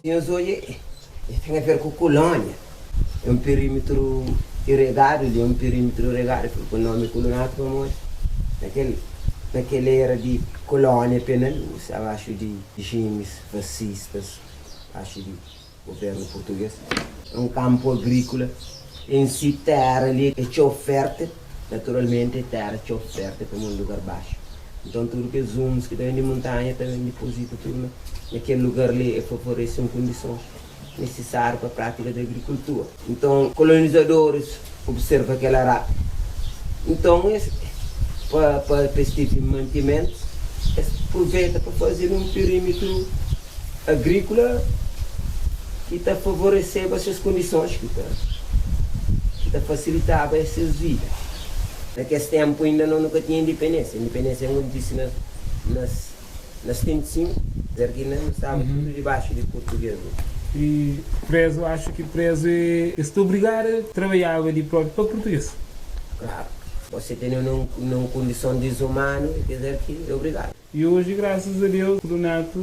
Nhos odja, e ten a ver ku kulónia. É un perímetru iregadu li, é un perímetru iregadu, foi ku nómi kolonato pamodi na kel na kel era di kolónia penal, abaxu di rejimis fasistas, abaxu di govérnu purtugês. É un kanpu agríkola en si, téra li é txeu fértil, naturalmenti téra txeu fértil pamodi lugar baxu. Nton tudu kes humus ki ta ben di montanha ta ben dipozita tudu na kel lugar li e favorese un kondisons nisisáriu pa prátika di agrikultura. Nton kolonizadoris observa kel ará. Nton es pa pa es tevi mantimentus es pruveta pa faze li un pirímitru agríkula ki ta favoreseba ses kondisons, ki ta ki ta fasilitaba es ses vida. Na kes ténpu inda no nu ka tinha indipendénsia. Indipendénsia kontise na na na 75, zer ki inda nu staba tudu dibaxu di purtugês. E prezu, axu ki prezu e es ta obrigadu a trabadjaba di propi pa purtugês. Klaru, você tene na un kondison dizumanu, ker dizer ki e obrigadu. E oji grasas a Deus Donato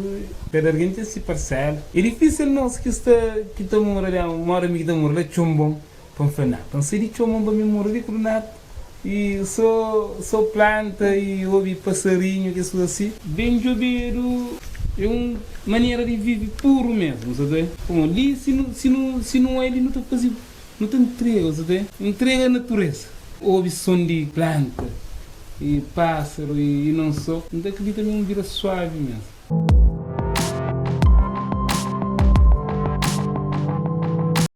kada argen ten si parsela. E difisil nos ki sta ki ta mora la mora mi ki ta mora la txonbon pa N fla na pa N sai di txonbon pa mi mora li ku Donato e so so planta e obi pasarinhu kes kuza si. Ben djobedu e un manera di vivi puru mesmu sa ta pamodi li si nu si nu si nu oi li nu ta fazi Nu ta ntrega, sa ta ntrega natureza. Obi son di planta y pásaru y non so. N ta kridita ma é un vida suavi mesmu.